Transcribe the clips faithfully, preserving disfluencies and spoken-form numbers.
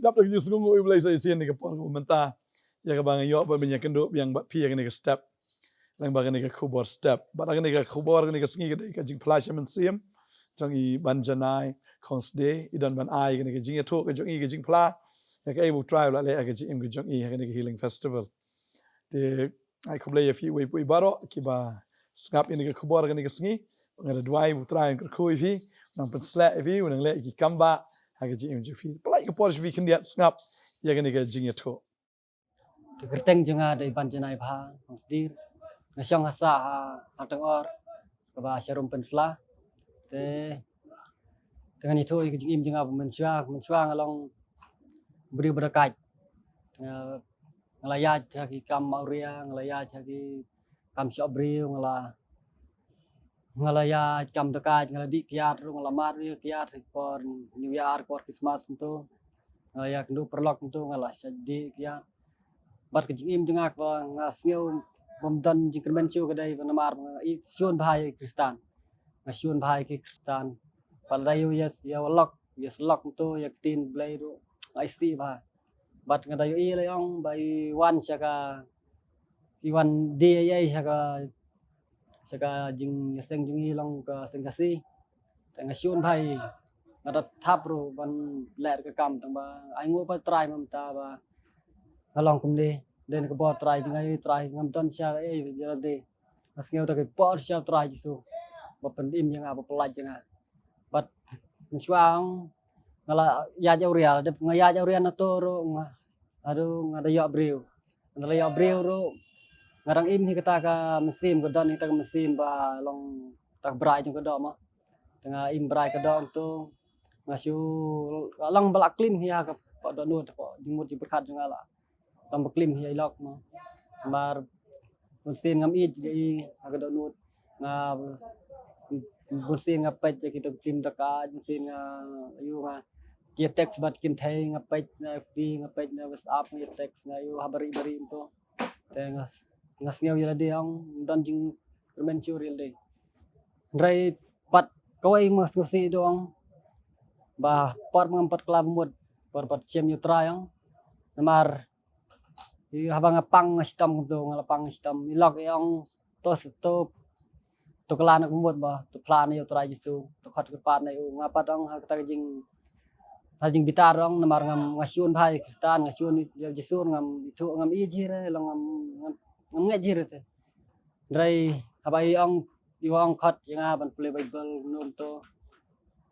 Dap da ka jingsngewnguh, U Blei sa ïashisien ïa ka por mynta, ïa kaba nga ïoh ban ïakynduh biang bad phi ïa kane ka step, lyngba kane ka khubor step. Bad kane ka khubor, kane ka sngi ka dei ka jingphla sha mynsiem jong i Ban Janai Khongsdir. I don ban ai kane ka jingïathuh ka jong i, ka jingphla ïa kaei ba U Trai u la leh ha ka jingim ka jong i ha kane ka Healing Festival. Te ai khublei ïa phi uwei pa uwei baroh kiba sngap ïa kane ka khubor kane ka sngi. Nga da duwai ba U Trai un kyrkhu ïa phi, un nang pynshlur ïa phi, un nang leh ïa ki kam ba ha ka jingim jong phi. Pynlait ka por sha phi khyndiat sngap ïa kane ka jingïathuh. Te kyrteng jong nga dei Ban Janai Bha Khongsdir. Nga shong ha sah ha Tangor, kaba sharum Pynphla. Te, te ngan ïathuh ïa ka jingim jong nga ba mynshuwa, mynshuwa nga long briew ba da kait. Nga, nga la ïaid ha ki kam awria, nga la ïaid ha ki kam shoh briew, nga la, nga la ïaid kam da kait, nga la dih kiad ruh, nga la mad ruh kiad ha ki por New Year, por Christmas kumto. Nga la ïakynduh paralok kumto, nga la shah dih kiad. Bad ka jingim jong nga kaba nga sngew bym don jingkyrmen shuh ka dei ba namar nga ïeit shun bha ïa ki Khristan. Nga shun bha ïa ki Khristan. Pat lada ïa, ïa walok, ïa syllok kumto, ïa ka ktien Blei ruh nga isih bha. Bad nga da ïohi la ong ba i wan sha ka, i wan die ei ei sha ka, sha ka jingïaseng jong i long ka seng Khasi. Te nga shun bha ïa i, nga da thap ruh ban leh ka kam, tang ba ai nguh pat Trai mynta ba nga long kumne. Dei na ka bor Trai jong nga, Trai, ngam don shisha ei ei ïa lade. Nga sngew da ka bor shisha Trai Jisu ba pynim ïa nga, ba pyllait ïa nga. Bad mynshuwa nga la ïaid awria, dep nga ïaid awria na to ruh nga, aduh, nga da ïoh briew. Nga da la ïoh briew ruh nga dang im hi kata ka mynsiem, ka don hi kata ka mynsiem ba long kata ka brai jong ka doh mo. Te nga im brai ka doh to, nga shu long ba la klim hi ha ka, hapoh dohnud, hapoh jingmut jingpyrkhat jong nga la long ba klim hi ïa i lok mo. Namar bunsien ngam ïeit ïa i ha ka dohnud. Nga, bunsien nga peit ïa kita ki klim da kait, bunsien nga, ïoh nga ïa text bad ki kynthei, nga peit na F B, nga peit na WhatsApp, nga ïa text, nga ïoh ha bari bari kumto. Te nga, nga sngew ïa lade ong don jingkyrmen shuh ïa lade. Hynrei pat kawei ma nga sngewsih dei ong ba por ba ngam pat kylla mut, por pat shem ïa U Trai ong. Namar i haba nga pang nga shitom kumto, nga la pang nga shitom, i lok i ong to, to, to kylla noh ka mut ba to phla noh ïa U Trai Jisu, to khot kyrpad noh ïa u. Nga pat ong ha kata ka jing, ha jingbitar ong, namar ngam, nga shun bha ïa ki Khristan, nga shun ïa Jisu, ngam ithuh, ngam ïeit hi re, long ngam, ngam, ngam ngeit hi re te. Hynrei haba i ong, i ong khot ïa nga ban pule Baibl, num to,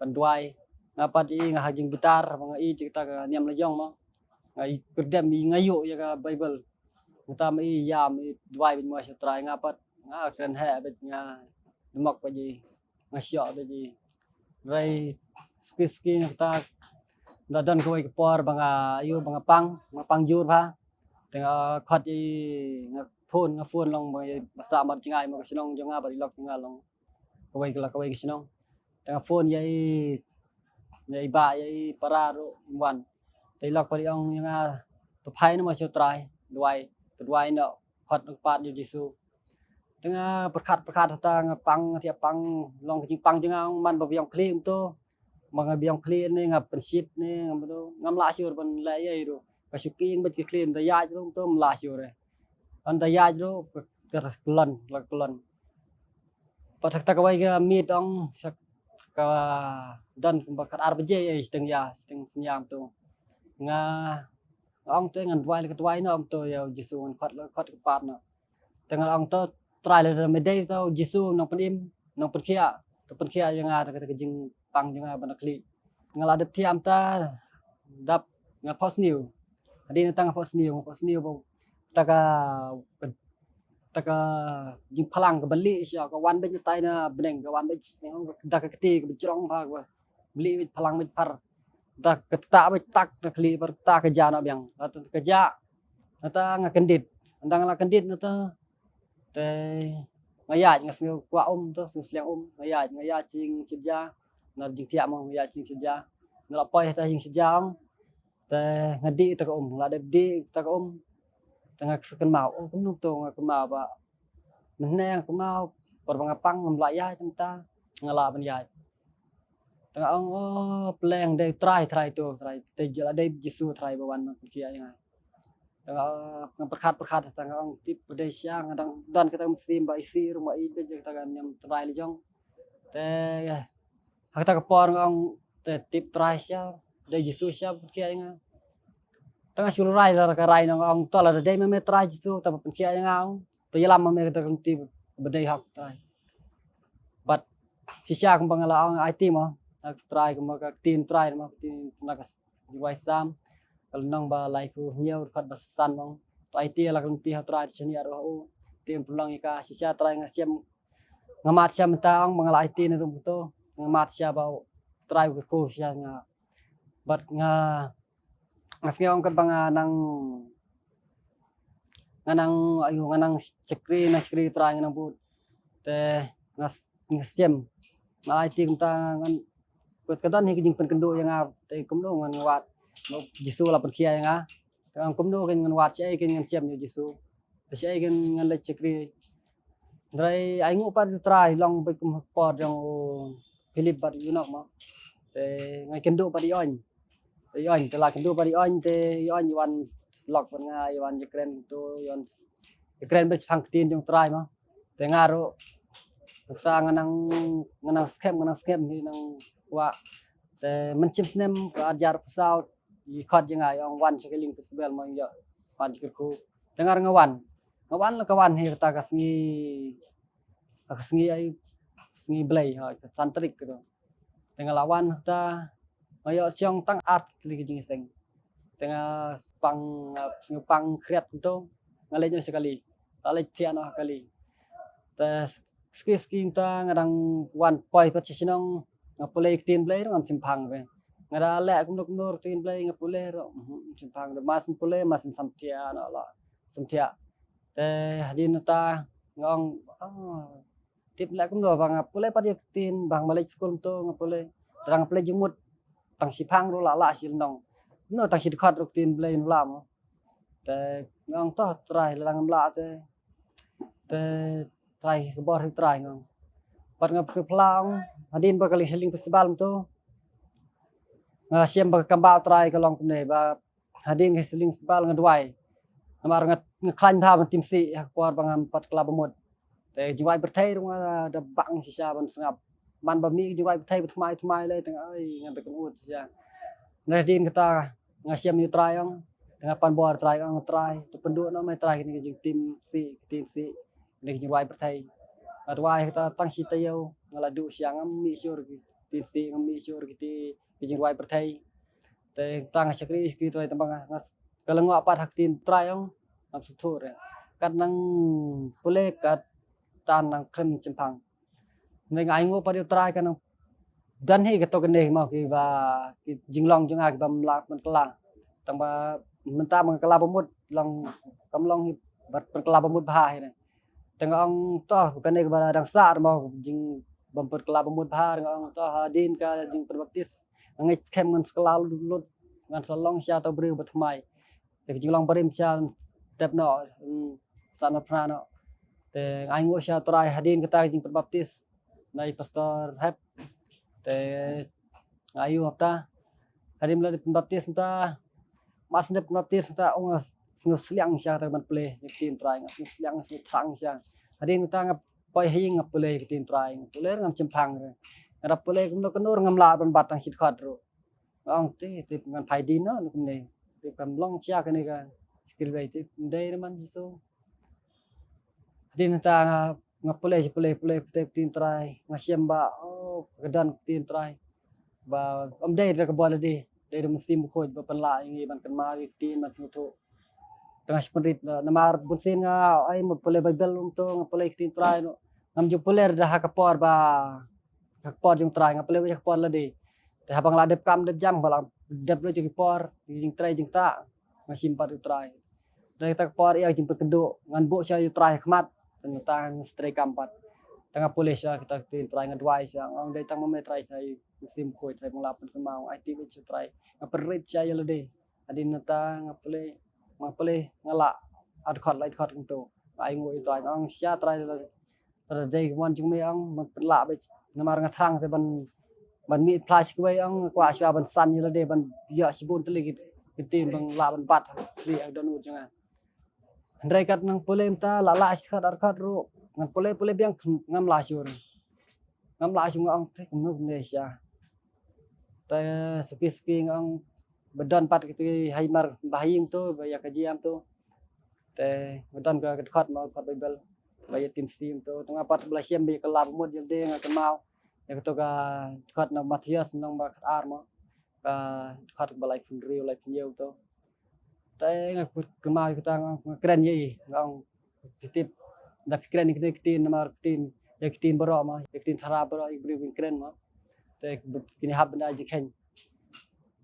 ban duwai, nga pat i, nga ha jingbitar ba nga ïeit ïa kata ka niam la jong mo. Nga i kyrdem i, nga ïoh ïa ka Baibl. Nga tam i ïam i duwai bad mo sha U Trai, nga pat nga kren heh bad nga dmok bad i, nga shoh bad i. Hynrei suki suki nga kata, da don kawei ka por ba nga, ïoh ba nga pang, nga pang jur bha. Te nga khot i, nga phone, nga phone long ba i ba sah mar jngai mo, ka shnong jong nga bad i lok jong nga long kawei ka la kawei ka shnong. Te nga phone ïa i, ïa i bah, ïa i para ruh im wan. Te i lok pat i ong ïa nga to phai noh ma sha U Trai, duwai, to duwai noh, khot kyrpad ïa U Jisu. Te nga pyrkhat pyrkhat hata, nga pang, nga thiah pang, long ka jingpang jong nga, man ba biang khlieh kumto. Ba nga biang khlieh ne nga pynshit ne ngam, ngam lah shuh ban leh ei ei ruh. Ka shu kieng bad ka khlieh, da ïaid ruh kumto ngam lah shuh re. Ynda ïaid ruh ka, ka kyllon, la kyllon. Pat ha kata kawei ka miet ong sa ka don kumba kat ar baje ïa, shiteng ïa, shiteng synñia kumto. Nga ong te ngan duwai la ka duwai noh kumto ïa U Jisu, ngan khot la khot kyrpad noh. Te nga ong to Trai, lada me dei to U Jisu nongpynim, nongpynkhiah, to pynkhiah ïa nga da kata ka jingpang jong nga ba nga khlieh. Nga la dep thiah mynta, dap nga phohsniew. Hadien nangta nga phohsniew, nga phohsniew ba kata ka, kata ka jingphlang kaba lieh shisha ka wan beit na tai na bneng, ka wan beit da ka kti kaba jrong bha, kaba lieh beit, phlang beit phar. Da ka ktah beit tak na khlieh, phar ktah ka jah noh biang. Nangta ka jah, nangta nga kyndit. Nangta nga la kyndit nangta, te nga ïaid, nga sngew kwah um to, sngew sliang um, nga ïaid, nga ïaid sha ïing sha ja, na jingthiah mo, nga ïaid sha ïing sha ja. Nga la poi hata ïing sha ja ong, te nga dih ta ka um, nga la dep dih ta ka um. Te nga sa kynmaw, oh, kumno to nga kynmaw ba mynne nga kynmaw por ba nga pang ngam lah ïaid mynta, nga lah ban ïaid. Te nga ong, oh, pleng dei Trai, Trai to, Trai. Te jela dei Jisu Trai ba wan nang pynkhia ïa nga. Te nga, nga pyrkhat, pyrkhat, te nga ong tip ba dei sha, nga dang don kata ka mynsiem ba isih ruh ma i beit ïa kata ka niam Trai la jong. Te ha kata ka por nga ong te tip Trai sha, dei Jisu sha pynkhia ïa nga. Te nga shu rai da ka rai nga ong to lada dei ma me Trai Jisu te ba pynkhia ïa nga ong. Te ïalam ma me kata ka lynti ba dei hok Trai. Bad shisha kumba nga la ong ai ti mo. Ka Trai kumba ka ktien Trai mo, ka ktien na ka s-, jingrwai Salm. Ka lynnong ba laiphew hynñiew dkhot ba san mo. To ai ti la ka lynti ha Trai, to shaniah ruh ha u. Te pynlong ïa ka shisha Trai nga shem. Nga mad sha mynta ong ba nga la ai ti na rum to. Nga mad sha ba Trai u kyrkhu sha nga. Bad nga, nga sngew ong katba nga nang, nga nang, ayu, nga nang shakri, nang shakri Trai nga nang bud. Te nga s-, nga shem. Nga ai ti kumta ngan, kut ka don hi ka jingpynkynduh ïa nga, te kumno ngan wad. Jisu la pynkhia ïa nga. Te ngan kumno kan ngan wad, shaei kan ngan shem ïa Jisu. Te shaei kan ngan leit shakri. Hynrei ai nguh pat ïa u Trai long bad kum ha ka por jong u Philip bad u Enoch mo. Te nga kynduh pat ïa u Enoch. Ïa u Enoch, te la kynduh pat ïa u Enoch, te ïa u Enoch i wan slok bad nga, i wan ïakren to, i wan ïakren bad shaphang ktien jong u Trai mo. Te nga ruh, kata nga nang, nga nang skhem, nga nang skhem hi nang kwah. Te mynshem snem ka arjar phew saw, i khot ïa nga, i ong wan sha ka Healing Festival mo, ïa wan sha kyrkhu. Te nga ruh nga wan. Nga wan la ka wan hi kata ka sngi, ka sngi ai, sngi Blei, ha, ka san tarik kata. Te nga la wan kata, nga ïoh shong tang ar tylli ka jingïaseng. Te nga pang, nga sngi pang khriat kata, nga leit noh sha kali. Nga leit thiah noh ha kali. Te s-, ski ski mynta nga dang wan poi pat sha shnong, nga pule ktien Blei ruh ngam shym phang re. Nga da leh kumno kumno ktien Blei nga pule ruh, mhm, ngam shym phang re. Masin pule, masin samthiah noh la. Samthiah. Te hadien nata nga ong, ah, tip leh kumno ba nga pule pat ïa ktien ba nga leit skul to nga pule. Te nga pule jingmut tang shi phang ruh la la shi lynnong. Kumno tang shi dkhot ruh ktien Blei la mo. Te nga ong to Trai la ngam lah te. Te Trai ka bor hi Trai nga ong. Pat nga pyrkhat pla ong hadien ba ka Healing Festival to. Nga shem ba ka kambah Trai ka long kumne ba hadien ka Healing Festival nga duwai. Namar nga, nga khlaiñ bha ban tim sih ha ka por ba ngam pat kylla ba mut. Te jingduwai pyrthei ruh nga da bang shisha ban sngap. Man ba mih jingduwai pyrthei ba thymmai thymmai lei te nga ai nga da kynnoh shisha. Nga hadien kata nga shem ïa u Trai ong. Te nga pan bor Trai ong Trai. Te pynduh noh me Trai kane ka jingtim sih, ka tim sih. Kane ka jingduwai pyrthei. Nga duwai kata tang shi taïew nga la duh shisha ngam mih shuh ki tim sih ngam mih shuh ki ti, ki jingduwai pyrthei. Te tang shakri shakri Trai tang ba nga, nga s-, ka la ngoh pat ha ktien Trai ong, ngam sngewthuh re. Kat nang pule kat tan nang kren shemphang. Nga ai nguh pat ïa u Trai ka nang don hi kato kane mo kiba ki jinglong jong nga kiba ym lah ban kylla. Tang ba mynta ba nga kylla ba mut long kam long hi bad ban kylla ba mut bha hi ne. Te nga ong to kane kaba dang sah mo jing bym pat kylla ba mut bha, nga ong to hadien ka jingpynbaptis nga ngeit skhem ngan sa kylla lut lut, ngan sa long sha uto u briew ba thymmai. Te ka jinglong barim sha step noh, mm, sa na phra noh. Te nga ai nguh sha u Trai hadien kata ka jingpynbaptis na i Pastor Hep. Te nga ïoh hapta hadien ba la dep pynbaptis mynta, mar shu dep pynbaptis mynta, oh, nga sngewsliang sha kata ban pule ïa ka ktien Trai, nga sngewsliang, nga sngewthrang sha. Hadien mynta nga poi ha ïing nga pule ïa ka ktien Trai, nga pule ngam shemphang re. Nga da pule kumno kumno ngam lah ban bat tang shi dkhot ruh. Nga ong te, te ngan phai dien noh kumne. Te kan long sha kane ka script te ym dei re man Jisu. Hadien mynta nga, nga pule, pule, pule, pule ktien Trai, nga shem ba, oh, ka don ktien Trai. Ba ym dei da ka bor lade, dei da u Mynsiem Bakhuid ba pynlah ïa ngi ban kynmaw ïa ka ktien ban sngewthuh. Te nga shu pynrit na, namar bunsien nga ai ma pule Baibl um to, nga pule ktien Trai no. Ngam ju pule da ha ka por ba, ha ka por jong Trai, nga pule ha ka por lade. Te haba nga la dep kam dep jam, ba la dep lut ïa ki por jingtrei jingktah, nga shim pat ïa u Trai. Dei kata ka por ïa ka jingpynkynduh, ngan buh sha ïa u Trai ha khmat, te nangta ngan sa trei kam pat. Te nga pule sha kita ki ktien Trai, nga duwai sha, nga ong dei tang ma me Trai sha ïa u Mynsiem Bakhuid Trai ba nga lah pynkynmaw, ai tip sha u Trai. Nga pynrit sha ïa lade. Hadien nangta nga pule, nga pule nga lah ar dkhot lai dkhot kumto. Nga ai nguh ïa u Trai, nga ong sha Trai la, la dei ka mon jong me ong, ban pynlah beit namar nga thrang te ban ban mih phla shi kwai ong kwah shuwa ban san ïa lade ban ïoh shibun tylli ki ktien ban lah ban bat ha khlieh ha dohnud jong nga. Hynrei kat nang pule mynta la lah shi khot ar khot ruh ngan pule pule biang ngam lah shuh. Ngam lah shuh nga ong te kumno kumne sha. Te suki suki nga ong ba don pat kito ki hai mar ba ha ïing to ba ïa ka G M to. Te ba don ka dkhot ma dkhot Baibl ba ïa tim stim to. Te nga pat ba la shem ba ïa ka lap mut ïa lade nga kynmaw ïa kato ka dkhot na Mathaios lynnong ba khat ar ma ka dkhot ba laiphew hynriew laiphew hynñiew to. Te nga kynmaw ïa kata nga kren ïa i nga ong phi tip da phi kren ïa kine ki ktien namar ktien ïa ki ktien baroh ma ïa ki ktien thara baroh ïa ki briew ki kren ma. Te kine hap ban da jingkheiñ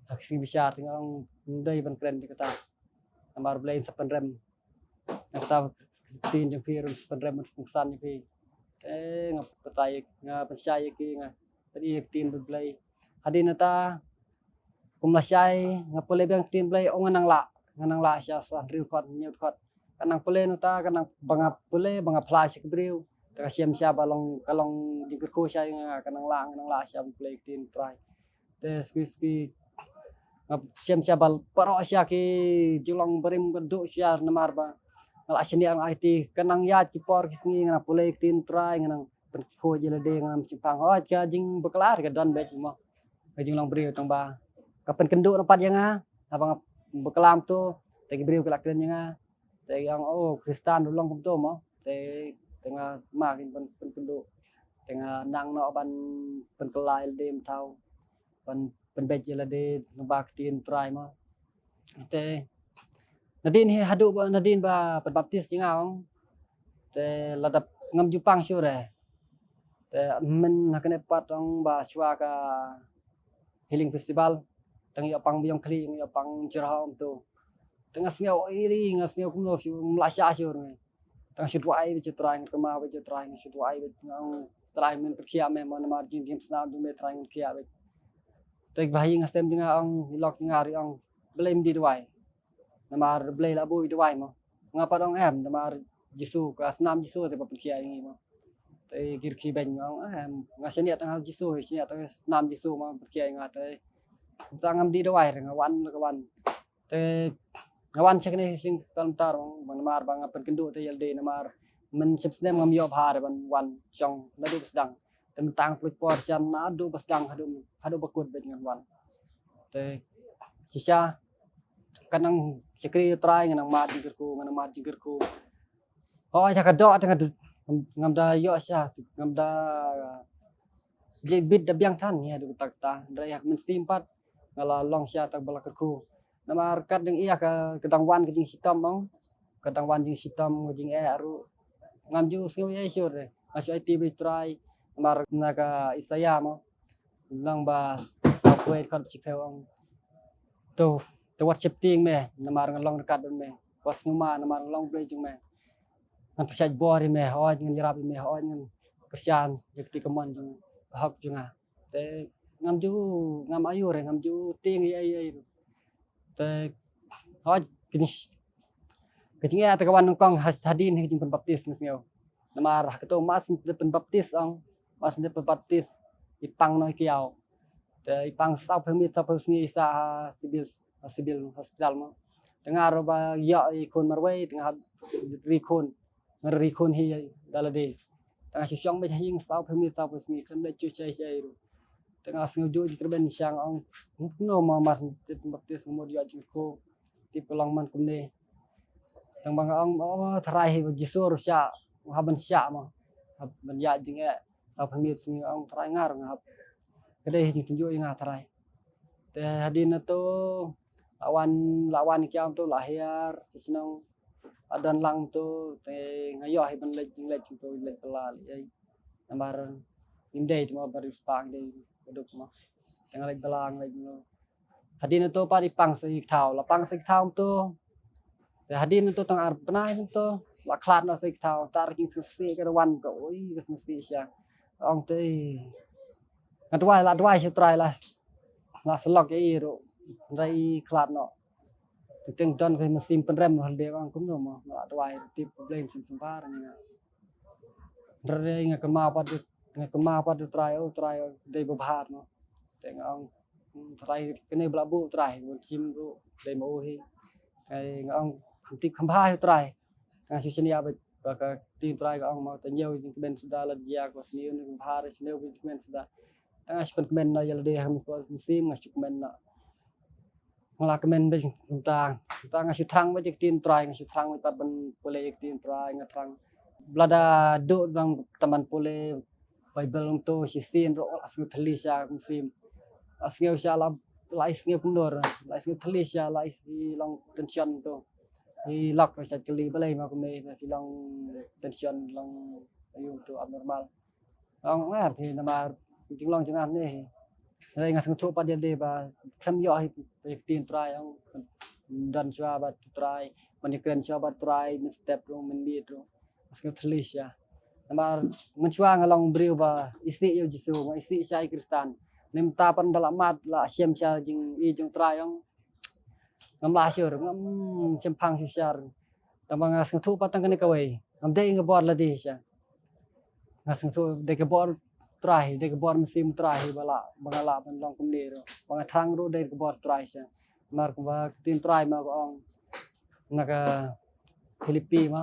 ha ki sngi bishar te nga ong ym dei ban kren ïa kata. Namar Blei un sa pynrem. Na kata ka ktien jong phi ruh un sa pynrem un sa pynsan ïa phi. Te nga batai nga pynshai ïa ki nga pyn-i ïa ka ktien Blei. Hadien nata kum la shai nga pule biang ka ktien Blei ong nga nang lah nga nang lah sha sa hynriew dkhot hynñiew dkhot. Ka nang pule nata ka nang ba nga pule ba nga phla sha ki briew. Te ka shem sha ba long ka long jingkyrkhu sha ïa nga ka nang lah nga nang lah sha ban pule ïa ka ktien Trai. Te suki suki nga shem sha ba baroh sha ki jinglong barim ka duh sha namar ba nga la shaniah nga aiti ka nang ïaid ki por ki sngi nga nang pule ïa ka ktien Trai nga nang pynkhuid ïa lade nga nang shemphang hooid ka jingbakla ka don beit mo. Ka jinglong briew tang ba ka pynkynduh na pat ïa nga haba nga bakla to te ki briew ki la kren ïa nga. Te ki ong o Khristan ruh long kumto mo. Te te nga ma kin pyn pynkynduh te nga nang noh ban pynkylla ïa lade mynta ban pynbeit ïa lade lyngba ka ktien Trai mo. Te nadien hi haduh ba nadien ba pynbaptis ïa nga ong te lada ngam ju pang shuh re. Te mynta ha kane pat ong ba shuwa ka Healing Festival te nga ïoh pang biang khlieh nga ïoh pang jyrhoh ong to. Te nga sngew iri nga sngew kumno shu mlak sha shu ngi. Te nga shu duwai bad shu trai ngan kynmaw bad shu trai ngan shu duwai bad nga ong trai men pyrkhiah me mo namar jingim snam jong me trai ngan khiah bad. Te ba hi nga stem jong nga ong i lok jong nga ri ong balei men di duwai. Namar balei la bui duwai mo. Nga pat ong em namar Jisu ka snam Jisu te ba pyrkhiah ngi mo. Te kir ki beng nga ong em nga shaniah tang Jisu shaniah tang snam Jisu mo pyrkhiah nga te. Tang ngam di duwai re nga wan la ka wan. Te nga wan sha kane sing spel mynta ruh namar ba nga pynkynduh te ïa lade namar men shim snem ngam ïoh bha re ban wan shong naduh ba sdang. Te mynta nga pynlut por sha naduh ba sdang haduh haduh ba kut bad ngan wan. Te shisha ka nang shakri Trai nga nang mad jingkyrkhu nga nang mad jingkyrkhu. Hooid ha ka doh te nga ngam da ïoh sha ngam da bit da biang than ïa du tak ta hynrei ha ka mynsiem pat nga la long sha tak ba la kyrkhu. Namar kat dang ïa ka ka dang wan ka jingshitom ong ka dang wan jingshitom ka jingeh ruh ngam ju sngew ïa shuh re nga shu aiti bad Trai. Namar na ka Isaiah mo nang ba sa kwet kat chiphew ong to to wat sheptieng me namar nga long ryngkat bad me wat sngewma namar nga long Blei jong me. Ngan pyrshah bor ïa me hooid ngan ïarap ïa me hooid ngan kyrshan ïa ka ti ka mon jong ka hok jong nga. Te ngam ju ngam ayu re ngam ju tieng ïa ïa ïa te hooid ka jing ka jingeh te ka wan nyngkong hadien ka jingpynbaptis nga sngew. Namar ha kato mas te pynbaptis ong mas te pynbaptis i pang noh i kiaw. Te i pang saw phew miet saw phew sngi i sah ha civil ha civil hospital mo. Te nga ruh ba ïoh i khun marwei te nga hap ri khun nga ri khun hi da lade. Te nga shu shong beit ha ïing saw phew miet saw phew sngi khlem leit shuh shai shai ruh. Te nga sngew ju jingkyrmen sha nga ong kumno ma mas te pynbaptis nga mut ïoh jingkyrkhu. Tip ka long man kumne. Tang ba nga ong o tharai hi ba Jisu ruh shah nga hap ban shah ma hap ban ïaid jingeh. Saw phew miet sngi nga ong tharai nga ruh nga hap ka dei hi jingtynjuh ïa nga tharai. Te hadien na to la wan la wan kiam to la hiar shisnong la don lang to te nga ïoh hi ban leit jingleit to leit pala leit namar ngim dei te ma ba riewspah dei ba duk ma te nga leit pala nga leit no. Hadien na to pat i pang sa i thaw la pang sa i thaw to. Te hadien na to tang ar bnai na to la khlad na sa i thaw tar king sngewsih ka wan ka oi ka sngewsih sha ong te nga duwai la duwai sha Trai la la slok ïa i ruh. Hynrei i khlad noh. Te teng don ka mynsiem pynrem noh de ong kumno mo la duwai ruh tip ka Blei mynsiem symbar ni nga. Hynrei nga kynmaw pat nga kynmaw pat u Trai u Trai dei ba bha noh. Te nga ong, "Hmm, Trai, kane ba la buh Trai, bun shim ruh dei ma u hi." Te nga ong, "Kham tip kham bha hi Trai." Nga shu shaniah bad ba ka ktien Trai ka ong ma, "Te ñiew jingkmen suda, lada jia ka basniew ne ka bha ruh, ñiew jingkmen suda." Te nga shu pynkmen noh ïa lade ha ka mynsiem, nga shu kmen noh. Nga la kmen bad kumta, kumta nga shu thrang bad ïa ka ktien Trai, nga shu thrang bad pat ban pule ïa ka ktien Trai, nga thrang. Lada duh dang tang ban pule Baibl, to shisien ruh la sngew thylli sha ka mynsiem. La sngew sha la, la sngew kumno, la sngew thylli sha, la i long tension to. I lok ruh sha kylli, "Balei ma kumne, phi long tension, long aïu to abnormal?" Ong, "Ah, phi namar jinglong jong nga ne hi." Hynrei nga sngewthuh pat ïa lade ba khlem ïoh hi ka ktien Trai, ong, don shuwa bad Trai, ban ïakren shuwa bad Trai mynstep ruh, mynmiet ruh. Nga sngewthylli sha. Namar mynshuwa nga long briew ba isih ïa u Jisu, nga isih sha i Khristan. Mynta pat da la mad, la shem sha jingïeit jong Trai, ong, ngam lah shuh, ngam shemphang shuh sha. Tangba nga sngewthuh pat tang kane kawei, ngam dei ka bor lade sha. Nga sngewthuh dei ka bor Trai, dei ka bor mynsiem Trai ba la, ba nga lah ban long kumne ruh, ba nga thrang ruh dei ka bor Trai sha. Namar kumba ka ktien Trai ma ka ong na ka Philippi ma,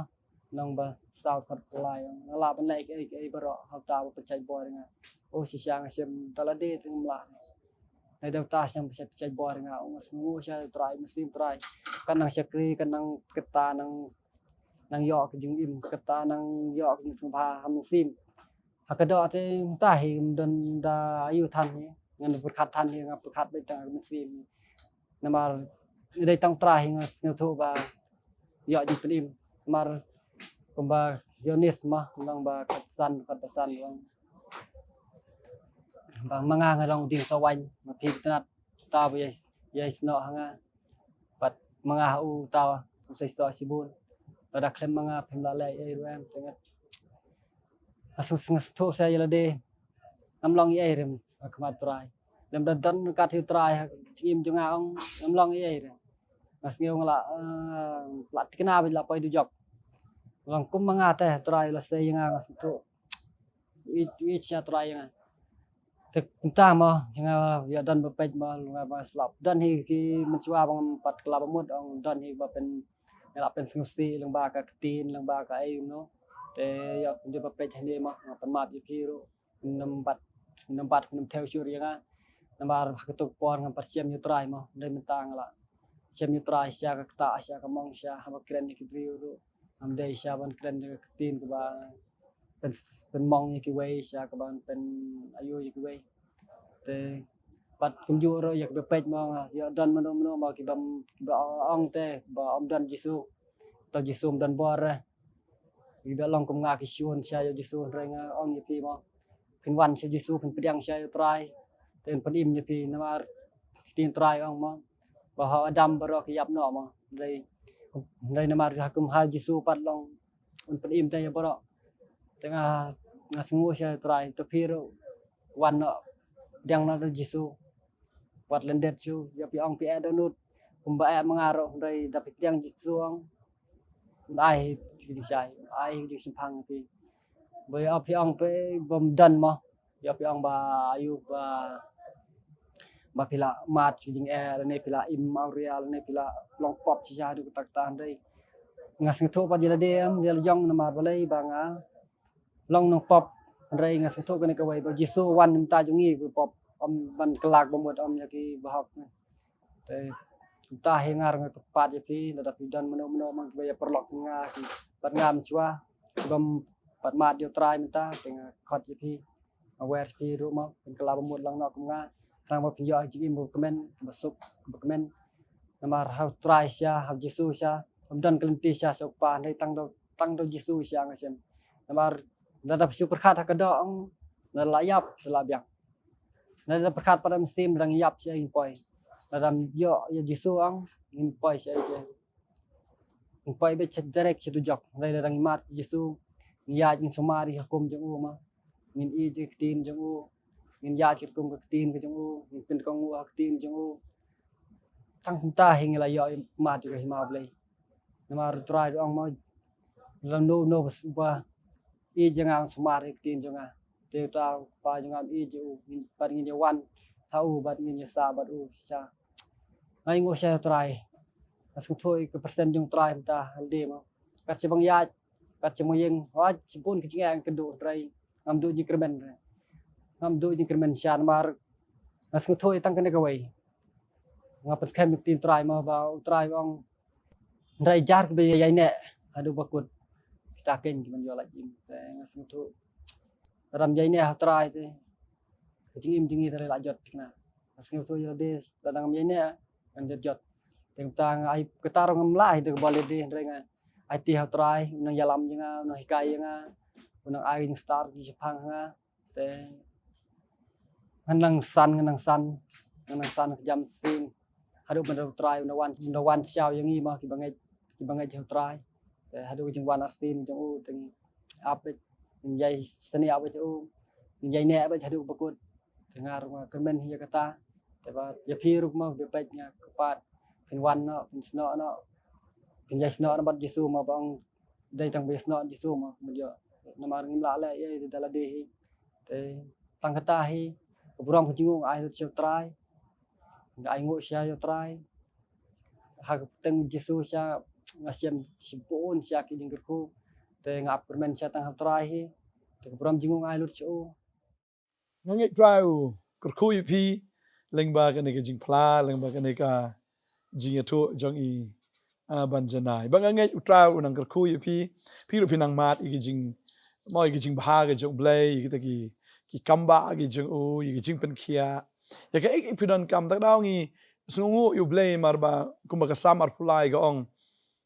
nong ba saw khat lai, nga lah ban leh kiei kiei baroh ha uta uba pynshait bor ïa nga. Oh, shisha nga shem da lade te ngam lah. Lada uta shem pynshait, pynshait bor ïa nga, oh, nga sngewnguh sha Trai, mynsiem Trai. Kan nang shakri, kan nang kata, nang, nang ïoh ka jingim, kata nang ïoh ka jingsngewbha ha mynsiem. Ha ka doh te mynta hi ngam don da aïu than hi, ngan pyrkhat than hi, nga pyrkhat beit tang ha ka mynsiem. Namar dei tang Trai hi nga sngewthuh ba ïoh jingpynim. Namar kumba Ïoannis ma, nong ba khatsan, khatsan, nong ba ma nga nga long u dieng soh waiñ, ma phi itynnad uta ba ïai, ïai snoh ha nga. Bad ma nga ha u uta u sei soh shibun. Lada khlem ma nga phim lah leh ei ruh em, te nga, nga sngewthuh sha ïa lade ngam long ei ei ruh em ha khmat Trai. Lem da don kat hi u Trai ha jingim jong nga, ong, ngam long ei ei ruh. Nga sngew nga la, eh, la thikna bad la poi dujok. Long kum ma nga te Trai la sei ïa nga, nga sngewthuh. Ïeit, ïeit sha Trai ïa nga. Te kumta mo, nga ïa don ba peit mo, nga ba slap. Don hi ki mynshuwa ba ngam pat kylla ba mut, ong, don hi ba pyn, nga la pynsngewsih lyngba ka ktien, lyngba ka ei, no. Te ïa, ïa ba peit hangne mo, nga pan map ïa phi ruh. Ngam pat, ngam pat, ngam thew shuh ïa nga. Namar ha kato ka por ngam pat shem ïa u Trai mo, dei mynta nga la shem ïa u Trai sha ka ktah, sha ka mong, sha haba kren ïa ki briew ruh. Ngam dei sha ban kren ïa ka ktien kaba pyn, pynmong ïa kiwei, sha kaban pyn aïu ïa kiwei. Te pat kumjuh ruh ïa kiba peit mo, ïa don mano mano mo kiba, kiba ong te ba ym don Jisu. To Jisu ym don bor eh. Kiba long kum nga ki shun sha ïa u Jisu, hynrei nga ong ïa phi mo, phin wan sha u Jisu, phin pdiang sha ïa u Trai, te un pynim ïa phi. Namar ktien Trai ong mo ba ha u Adam baroh ki ïap noh mo. Hynrei, hynrei namar ha kum ha u Jisu pat long un pynim te ïa baroh. Te nga, nga sngewnguh sha u Trai, to phi ruh wan noh, pdiang noh da u Jisu. Wat lyndet shuh, ïa phi ong phi eh dohnud kumba eh ma nga ruh, hynrei da phi pdiang Jisu, ong, un ai hi ka jingshai, un ai hi ka jingshemphang ïa phi. Ba ïa phi ong phi bym don mo, ïa phi ong ba aïu ba, ba phi la mad ka jingeh, lane phi la im awria, lane phi la long pop shisha haduh katta katta, hynrei nga sngewthuh pat ïa lade, em, ïa la jong, namar balei ba nga long nongpop, hynrei nga sngewthuh kane kawei ba u Jisu wan na bynta jong ngi ki pop, ym ban kylla ba mut, ym ïa ki bahok. Te kumta hi nga ruh nga kyrpad ïa phi, lada phi don mano mano mo kiba ïa paralok nga, ki bad nga mynshuwa, kibym pat mad ïa u Trai mynta, te nga khot ïa phi, nga wer ïa phi ruh mo, phin kylla ba mut lang noh kum nga. Khnang ba phin ïoh jingim ba kmen, ba suk, ba kmen. Namar ha u Trai sha, ha u Jisu sha, ym don ka lynti sha, sha u Kpa, hynrei tang da, tang da u Jisu sha nga shem. Namar lada phi shu pyrkhat ha ka doh, ong, lada la ïap, lada la biang. Lada pyrkhat pat ha mynsiem, lada ngi ïap sha ngin poi. Lada ym ïoh ïa u Jisu, ong, ngim poi sha, sha. Ngin poi beit sha direct sha dujok. Hynrei lada ngi mad ïa u Jisu, ngin ïaid, ngin sumar ïa ka hukum jong u mo. Ngin ïeit ïa ka ktien jong u. Ngin ïaid katkum ka ktien ka jong u. Ngin pynkohnguh ha ka ktien jong u. Tang kumta hi ngi la ïoh mad ïa ka hima U Blei. Namar u Trai u ong mo, lano lano ba ïeit ïa nga un sumar ïa ka ktien jong nga. Te uta u Kpa jong nga un ïeit ïa u, ngin, bad ngin ïa wan ha u bad ngin ïa sah bad u shisha. Nga ainguh shisha ïa u Trai. Nga sngewthuh ïa ka presence jong u Trai mynta ha lade mo. Kat shaba nga ïaid, kat shaba nga ïeng, wat shibun ka jingeh nga kynduh, hynrei ngam duh jingkyrmen. Ngam duh jingkyrmen shisha namar nga sngewthuh ïa tang kane kawei. Nga pynskhem ïa ka ktien u Trai mo, ba u Trai u ong, hynrei jar kiba ïaineh haduh ba kut, kita keiñ ki ban ïoh lait im. Te nga sngewthuh lada ym ïaineh ha u Trai te ka jingim jong ngi te la jot thikna. Nga sngewthuh ïa lade lada ngam ïaineh ngan jot jot. Te mynta nga ai, kata ruh ngam lah ïa ka bor lade, hynrei nga aiti ha u Trai, u nang ïalam ïa nga, u nang hikai ïa nga, u nang ai ka jingstad ka jingshaphang ha nga. Te ngan nang san, ngan nang san, ngan nang san ka jam sien haduh ban da u Trai u nang wan, u nang wan shaw ïa ngi mo kiba ngeit, kiba ngeit ha u Trai. Te haduh ka jingwan arsien jong u te ngi ap beit, ngi ïai snieh beit ha u, ngi ïaineh beit haduh ba kut. Te nga ruh nga kyrmen hi ïa kata. Te ba ïa phi ruh mo kiba peit, nga kyrpad phin wan noh, phin snoh noh, phin ïai snoh noh bad Jisu mo, ba ong dei tang ba ïa snoh Jisu mo, ba ïoh, namar ngim lah leh ïa da lade hi. Te tang kata hi, ka burom ka jingnguh nga ai lut sha u Trai. Nga ainguh shisha ïa u Trai. Ha ka kyrteng Jisu shisha nga shem shibun shisha ki jingkyrkhu. Te nga ap kyrmen shisha tang ha u Trai hi. Te ka burom jingnguh nga ai lut sha u. Nga ngeit u Trai u kyrkhu ïa phi lyngba kane ka jingphla, lyngba kane ka jingïathuh jong i, ah, ban janai. Ba nga ngeit u Trai u nang kyrkhu ïa phi, phi ruh phi nang mad ïa ki jing, mo ïa ki jingbha ki jong u Blei, ïa kita ki, ki kambah ki jong u, ïa ki jingpynkhiah. Ïa kaei kaei phi donkam, ta ka daw ngi sngewnguh ïa u Blei namar ba kumba ka Salm arphew lai ka ong,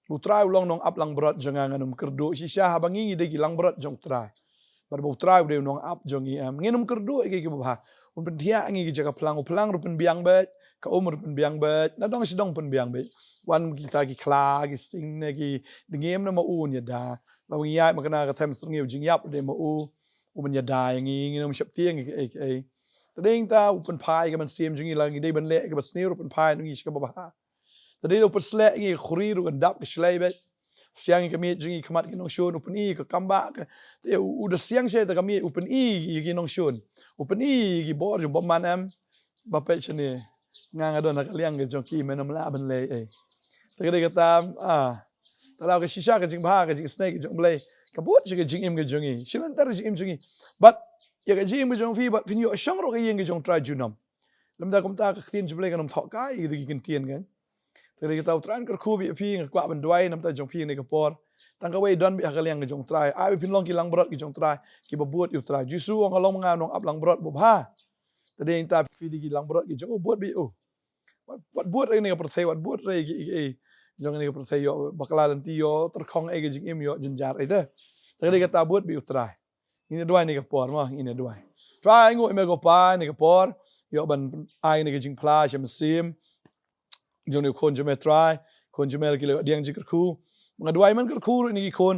u Trai u long nongap langbrot jong nga, ngan ym kyrduh. Shisha haba ngi ngi dei ki langbrot jong u Trai, bad ba u Trai u dei u nongap jong ngi, em, ngin ym kyrduh ïa kiei kiei kiba bha. Un pynthiah ïa ngi ki jaka phlang, u phlang ruh pynbiang beit, ka um ruh pynbiang beit, na dong shi dong pynbiang beit. Wan kita ki khla, ki sing ne ki dngiem, namar un ïada. Lada ngi ïaid ma kane ka them syrngiew, jingïap u dei ma u, u ban ïada ïa ngi, ngin ym sheptieng ïa kiei kiei. Te dei ta u pynphai ka mynsiem jong ngi, lada ngi dei ban leh kaba sniew ruh pynphai ngi sha kaba bha. Te dei u pynsleh ïa ngi ka khuri ruh kan dap ka shlei beit. Siang ïa ka miej jong ngi khmat ki nongshun, u pyni ka kambah ka. Te u, u da siang sha ïa ka miej, u pyni ïa ki nongshun, u pyni ïa ki bor jong u bymman, em. Ba peit shane, nga nga don ha ka liang ka jong ki, men ym lah ban leh ei. Te ka dei kata, ah, ta daw ka shisha ka jingbha, ka jingisynei ka jong u Blei ka bud sha ka jingim ka jong ngi, sha lynter ka jingim jong ngi. Bad ïa ka jingim ka jong phi, bad phin ïoh shong ruh ka ïing ka jong u Trai junom. Lymda kumta ka ktien jong u Blei kan ym thoh kai ïa ki kyntien kan. Te ka dei kata u Trai un kyrkhu beit ïa phi, nga kwah ban duwai namar jong phi ha kane ka por. Tang kawei, don beit ha ka liang ka jong u Trai. Ai ba phin long ki langbrot ki jong u Trai, kiba bud ïa u Trai. Jisu u ong, nga long ma nga nongap langbrot ba bha. Te dei ta phi dei ki langbrot ki jong u, bud beit ïa u. Wat, wat bud re ïa kane ka pyrthei, wat bud re ïa ki, ïa ki, ïa ki jong kane ka pyrthei, ïoh bakla lynti, ïoh tyrkhong ei ka jingim, ïoh jynjar ei te. Te ka dei kata, bud beit ïa u Trai. Ngin ïa duwai ha kane ka por mo, ngin ïa duwai. Trai, ainguh ïa me ko Pa ha kane ka por, ïoh ban ai kane ka jingphla sha mynsiem jong kane ka khun jong me Trai. Khun jong me ruh ki la ïoh pdiang jingkyrkhu. Nga duwai men kyrkhu ruh ïa kine ki khun,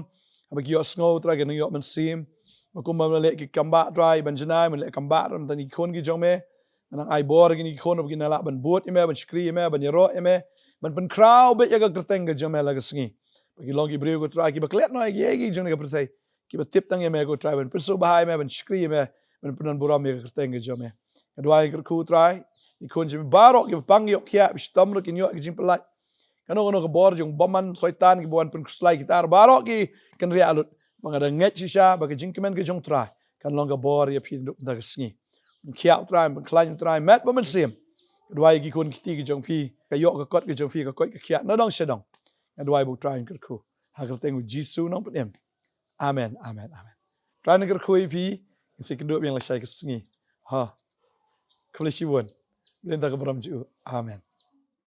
haba ki ïohsngew Trai, kin nang ïoh mynsiem. Ba kumba men leh ki kambah Trai, ban janai men leh kambah ruh, mynta kine ki khun ki jong me, men nang ai bor ïa kine ki khun ba kin nang lah ban bud ïa me, ban shakri ïa me, ban ïaroh ïa me, ban pynkhraw beit ïa ka kyrteng ka jong me la ka sngi. Ba kin long ki briew ko Trai kiba klet noh ïa kiei kiei ki jong kane ka pyrthei, kiba tip tang ïa me ko Trai, ban pynsngewbha ïa me, ban shakri ïa me, ban pyndonburom ïa ka kyrteng ka jong me. Nga duwai kyrkhu Trai, ïa ki khun jong me baroh kiba pang ïoh khiah, ba shitom ruh kin ïoh ïa ka jingpynlait. Kano kano ka bor jong u bymman Soitan kiba wan pynkhuslai kita ruh baroh ki kynriah lut. Ba nga da ngeit shisha ba ka jingkmen ka jong u Trai kan long ka bor ïa phi naduh mynta ka sngi. Pynkhiah u Trai, pynkhlaiñ u Trai, met bad mynsiem. Nga duwai ïa ki khun ki kti ki jong phi, ka ïoh ka kot ka jong phi, ka koit ka khiah na dong sha dong. Nga duwai ba u Trai un kyrkhu. Ha ka kyrteng u Jisu u nongpynim. Amen, amen, amen. Trai un kyrkhu ïa phi, ngin sa ïakynduh biang lashai ka sngi. Ha. Khublei shibun. Lynter ka burom jong u. Amen.